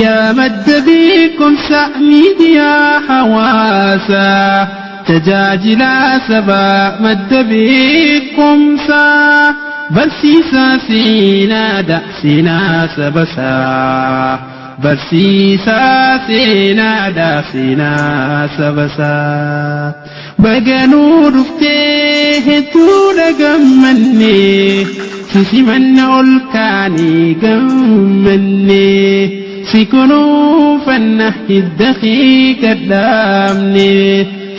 Yaa madda beekumsa miidiyaa hawaasaa tajaajilaa sabaa madda beekumsaa barsiisaa seenaadha seenaa sabasaa barsiisaa seenaadha seenaa sabasaa baganuu dhuftee hedduudha gammanne si simanna ol kaanee gammanne si kunuunfanna hidda kee gadhaabne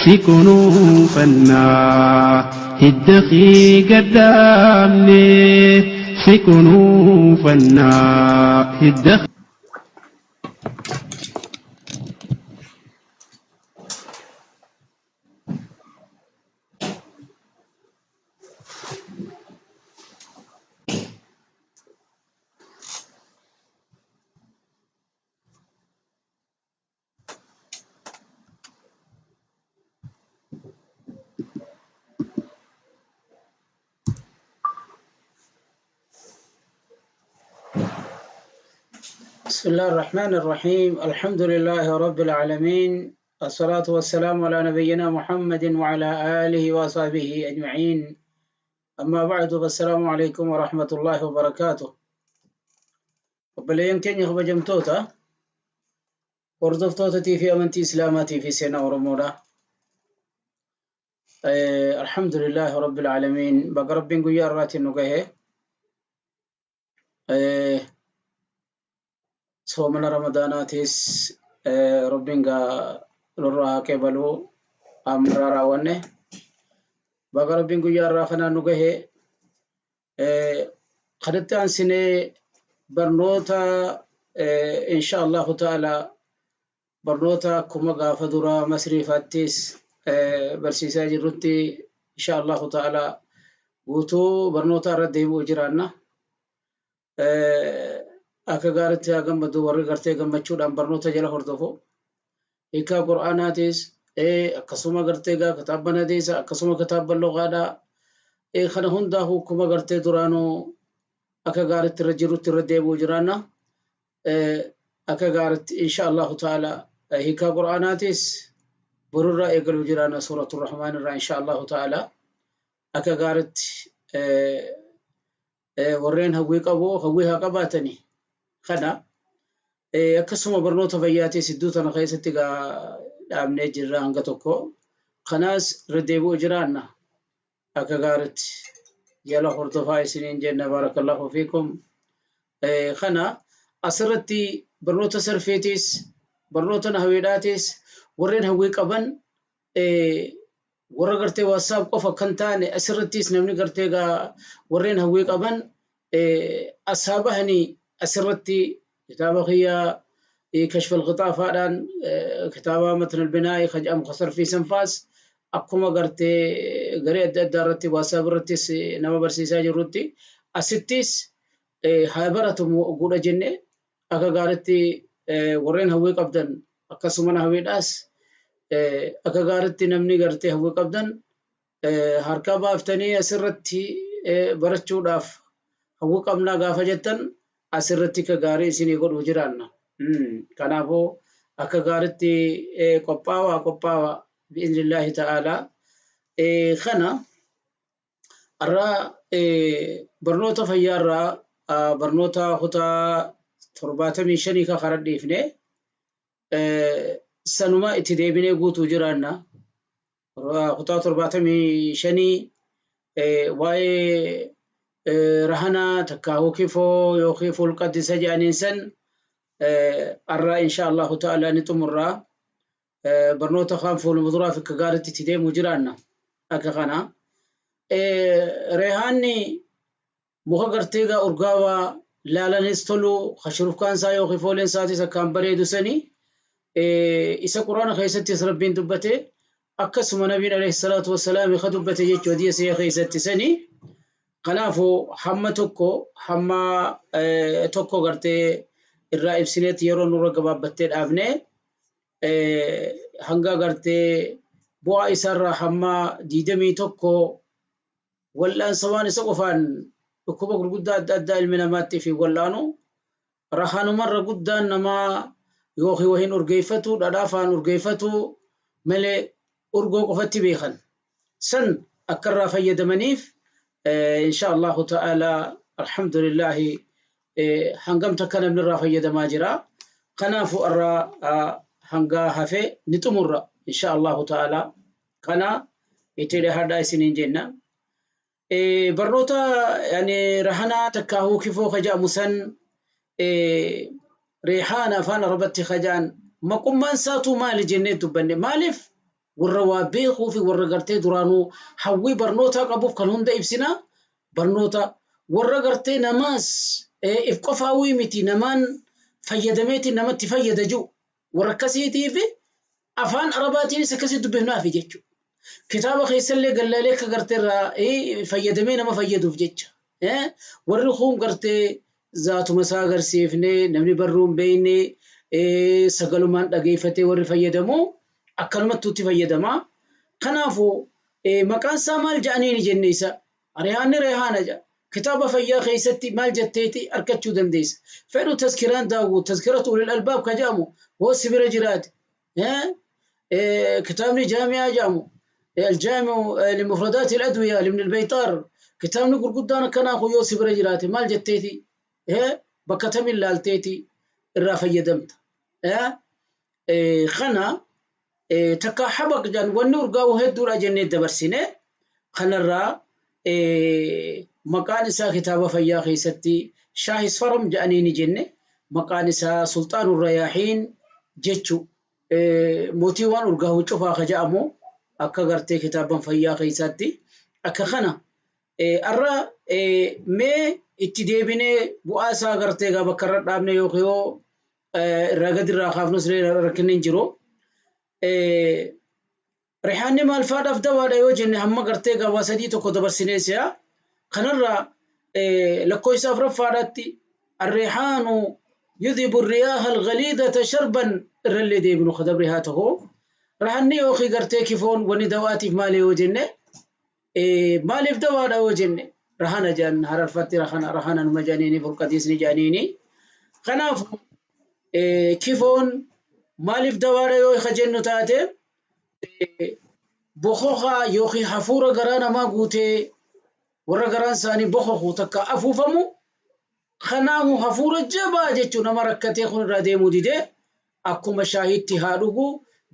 si kunuunfanna hidda kee gadhaabne si kunuunfanna hidda بسم الله الرحمن الرحيم، الحمد لله رب العالمين، الصلاة والسلام على نبينا محمد وعلى آله وصحبه أجمعين، أما بعد، فالسلام عليكم ورحمة الله وبركاته. Obboleeyyan keenya kabajamtoota hordoftootatii fi amantii Islaamaatii fi seenaa Oromoodha. Alhamdulillahi Rabbil Aalamiin, baga Rabbiin guyyaa irraatiin nu gahe. Soomana Ramadaanaatis Rabbiin gaa nurraa haa qeebaluu, ammarraa raawwanne. Baga Rabbiin guyyaa irraa kanaan nu gahe. Kanatti aansinee barnoota, insha Allahu ta'ala, barnoota akkuma gaafa duraa masriifaattis barsiisaa jirrutti, insha Allahu ta'ala, guutuu barnoota irra deebi'u jiraanna. Akka gaaritti haa gammadu warri gartee gammachuudhaan barnoota jala hordofu. Hiikaa Qur'aanaatis, akkasuma gartee gaa kitaabban hadiisa, akkasuma kitaabban lugaadhaa, kana hundaa akkuma gartee duraanuu akka gaaritti irra jirutti irra deebi'u jiraanna. Akka gaaritti, insha Allahu ta'ala, hiikaa Qur'aanaatis borurraa eegaluu jiraanna, suuratu Rahmaan irraa, insha Allahu ta'ala. Akka gaaritti warreen hawwii qabu hawwii haa qabaatani. Kana akkasuma barnoota fayyaatis iddoo tana keessatti gaa dhaabnee jirra hanga tokko. Kanaas irra deebi'u jiraanna. Akka gaaritti jala hordofaa isiniin jenna, baarakallahu fiikum. Kana asirratti barnoota sarfiitis barnoota nahwiidhaatis warreen hawwii qaban, warra gartee WhatsApp qofa kan taane, asirrattis namni gartee gaa warreen hawwii qaban asaa bahanii asirratti kitaaba kiyyaa kashf alqixaa faadhaan, kitaaba matn albinaa'i kan jedhamu kan sarfii sanfaas, akkuma gartee garee adda addaa irratti WhatsApp irrattis nama barsiisaa jirrutti asittis haa baratamu godha jenne. Akka gaaritti warreen hawwii qabdan, akkasuma hawwiidhaas, akka gaaritti namni gartee hawwii qabdan harka baaftanii asirratti barachuudhaaf hawwii qabnaa gaafa jettan, asirratti akka gaarii isinii godhuu jiraanna. Kanaafuu akka gaaritti qophaawaa, qophaawaa, bi'iznillaahi ta'aalaa. Kana har'a barnoota fayyaarraa barnoota kutaa 75 ka kara dhiifne sanuma itti deebinee guutuu jiraanna. Kutaa 75 waa'ee rahanaa takkaahuu kifoo yookiin fuulqaddisa jedhaniin san har'a, insha Allahu ta'ala, ni xumurraa. Barnoota kaan fuuluma duraaf akka gaariitti itti deemuu jiraanna. Akka kana. Reehaanni muka gartee gaa urgaawaa laalanis tolu, kashurufkaan isaa yookiin fooleen isaatis akkaan bareedu sani, isa Quraana keessattis Rabbiin dubbate, akkasuma Nabiin alayhi salaatu wassalaam ka dubbate jechuu hadiisa see keessatti sani. Kanaafuu hamma tokko gartee irraa ibsineetti yeroo nurra gabaabbattee dhaabne. Hanga gartee bu'aa isaarraa hamma 21, wal'aansa waan isa qofaan dhukkuba gurguddaa adda addaa ilmi namaatti fi wal'aanu. Rahanumarra guddaan namaa yookiin wahiin urgeeffatu dhadhaafaan urgeeffatu malee urgoo qofatti beekan. San akka irraa fayyadamaniif insha Allahu ta'ala alhamdulillahi hangam takka namni irraa fayyadamaa jira. Kanaafuu irraa hangaa hafe ni xumurra insha Allahu ta'ala. Kana itti dhihaadhaa isiniin jenna. Barnoota yani rahanaa takkaahuu kifoo ka jedhamu san reehaana afaan arabatti ka jedhan maqummaan isaatu maali jennee dubbanne maaliif warra waa beekuu fi warra gartee duraanuu hawwii barnootaa qabuuf kan hunda ibsina barnoota warra gartee namaas if qofaawwii miti namaan fayyadameetiin namatti fayyada jiru warra akkasiitiif afaan arabaatiinis akkasitti dubbifnaafi jechuudha. Kitaaba keessallee gallaalee akka gartee irraa fayyadamee nama fayyaduuf jecha. Warri kun gartee zaatuma isaa agarsiifnee namni barruu hin beekne sagalumaan dhageeffatee warri fayyadamu akkanumatti itti fayyadama. Kanaafuu maqaan isaa maal jedhaniini jenne isa reehaanni reehaana jedha. Kitaaba fayyaa keessatti maal jetteeti argachuu dandeessa. Fedhu tazkiraan daawwu tazkiratu ulil albaab ka jedhamu hoo si bira jiraate. Kitaabni jaami'aa jedhamu الجامع لمفردات الأدوية لابن البيطار kitaabni gurguddaan akkanaa kun yoo si bira jiraate maal jetteeti bakka tamin laalteeti irraa fayyadamta. Kana takka habaq jedhan wanni urgaa'u hedduudha jennee dabarsine kanarraa maqaan isaa kitaaba fayyaa keessatti shaahis faram jedhanii ni jenne maqaan isaa sulxaanur rayaahiin jechu mootii waan urgaa'u cufaa ka jedhamu akka gartee kitaaban fayyaa keessatti akka kana arra mee itti deebinee bu'aa isaa gartee gaa bakka irra dhaabne yookiin yoo irraa gadi irraa kaafnus rakkinni hin jiru. Rihaanni maal faadhaaf dawaadha yoo jenne hamma gartee gaa waa sadii tokko dabarsinee si'a. Kanarraa lakkoofsa afuraffaadhaatti الريحان يذهب الرياح الغليظة شربا irrallee deebinu kadabri haa ta'u. Rahanni yookiin gartee kifoon wanni dawaatiif maali yoo jenne maaliif dawaadha yoo jenne rahana jedhan hararfatti rahana rahana numa jedhaniini burqatiisni jedhaniini. Kanaaf kifoon maaliif dawaadha yoo ka jennu taate bokokaa yookiin hafuura garaa namaa guutee warra garaan isaanii bokoku takka afuufamu kanaafu hafuura jabaa jechuun nama rakkatee kun irraa deemuu didee akkuma shaayitti haa dhugu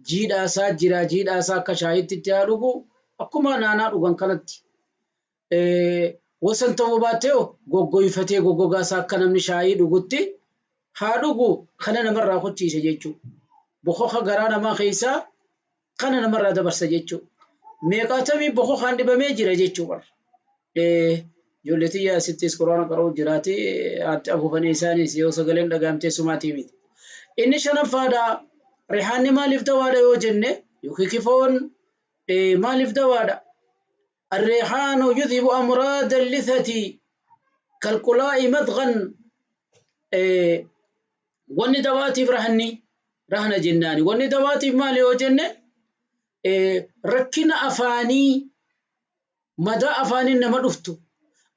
jiidhaa isaa jira jiidhaa isaa akka shaayitti itti haa dhugu akkuma naanaa dhugan kanatti. Wasan ta'uu baattee goggoifatee goggogaa isaa akka namni shaayii dhugutti haa dhugu kana namarraa kochiise jechuudha. Bokoka garaa namaa keessaa kana namarraa dabarsa jechuudha. Meeqaatamii bokokaan dhibamee jira jechuudha. Ijoollee xiyyaa asittis quraana qara'uu jiraati haatti afuufanii isaanis yoo sagaleen dhagaamtee sumaatii miti. Inni shanaffaadha rihaanni maaliif dawaadha yoo jenne yookiin kifoon maaliif dawaadha? الريحان يذهب أمراض اللثة كالقلاء مضغا wanni dawaatiif rahanni rahana jennaani wanni dawaatiif maali yoo jenne rakkina afaanii madaa afaaniin nama dhuftu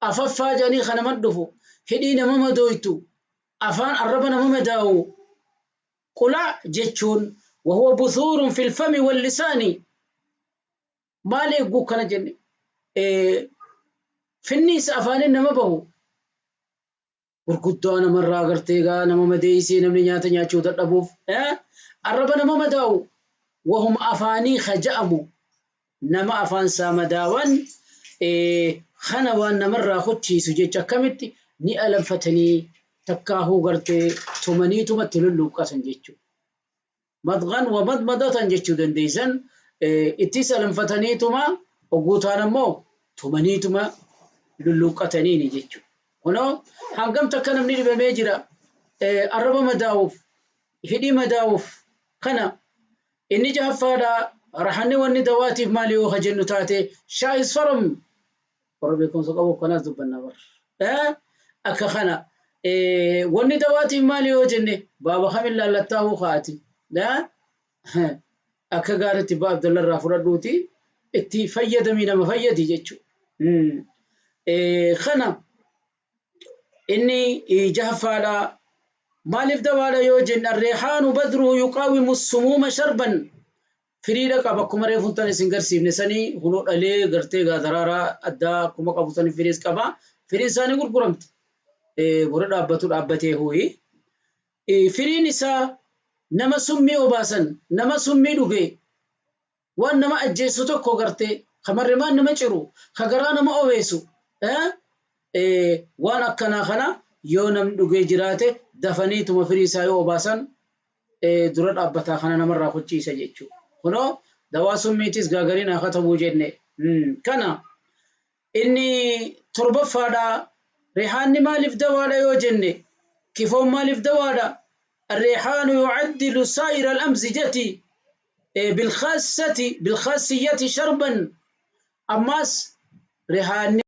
afaffaa jedhanii kan nama dhufu hidhii nama madooytu afaan arraba nama madaa'u qulaa jechuun وهو بثور في الفم واللسان maal eegguu kana jenne finniisa afaaniin nama bahu gurguddaa namarraa gartee gaa nama madeessee namni nyaata nyaachuu dadhabuuf arraba nama madaa'u wahuma afaanii kaja'amu nama afaan isaa madaawan kana waan namarraa kochiisu jecha akkamitti ni alanfatanii takkaahuu gartee tumaniitumatti lulluuqqatan jechuudha. Madqan wa madmadatan jechuu dandeessan ittis alanfataniituma ogguutaan ammoo tumaniituma lulluuqqataniini jechuudha. Kunoo hangam takka namni dhibamee jira arraba madaa'uuf hidhii madaa'uuf kana inni jahaffaadha rahanni wanni dawaatiif maali yoo ka jennu taate shaayis faram warra beekumsa qabu kanaas dubbannaa bar akka kana wanni dawaatiif maali yoo jenne baaba kamin laallattaahuu kaati akka gaariitti ba Abdullah irraa fudhadhuuti itti fayyadamii nama fayyadi jechuudha. Kana inni jahaffaadha. Maaliif dawaadha yoo jenne, arreehaanu badruhu yuqaawimu sumuuma sharban, firiidha qaba. Akkuma reefuun tan isin garsiifne sanii hunoo dhalee gartee gaa daraaraa addaa akkuma qabu sanii firiis qaba. Firiin isaanii gurguramti. Bora dhaabbatu dhaabbatee huuyi. Firiin isaa nama summii obaasan, nama summii dhuge, waan nama ajjeessu tokko gartee ka marrimaan nama ciru, ka garaa nama oweessu, waan akkanaa kana yoo namni dhugee jiraate dafaniituma firii isaa yoo obaasan dura dhaabbataa kana namarraa kuchiisa jechuudha. Kunoo dawaa summiitis gaagariin haa katabuu jenne. Kana inni torbaffaadha. Rihaanni maaliif dawaadha yoo jenne, kifoon maaliif dawaadha? Rihaanu yucaddilu saa'ira al-amzijati bilkhaasiyati sharban. Ammaas rihaanni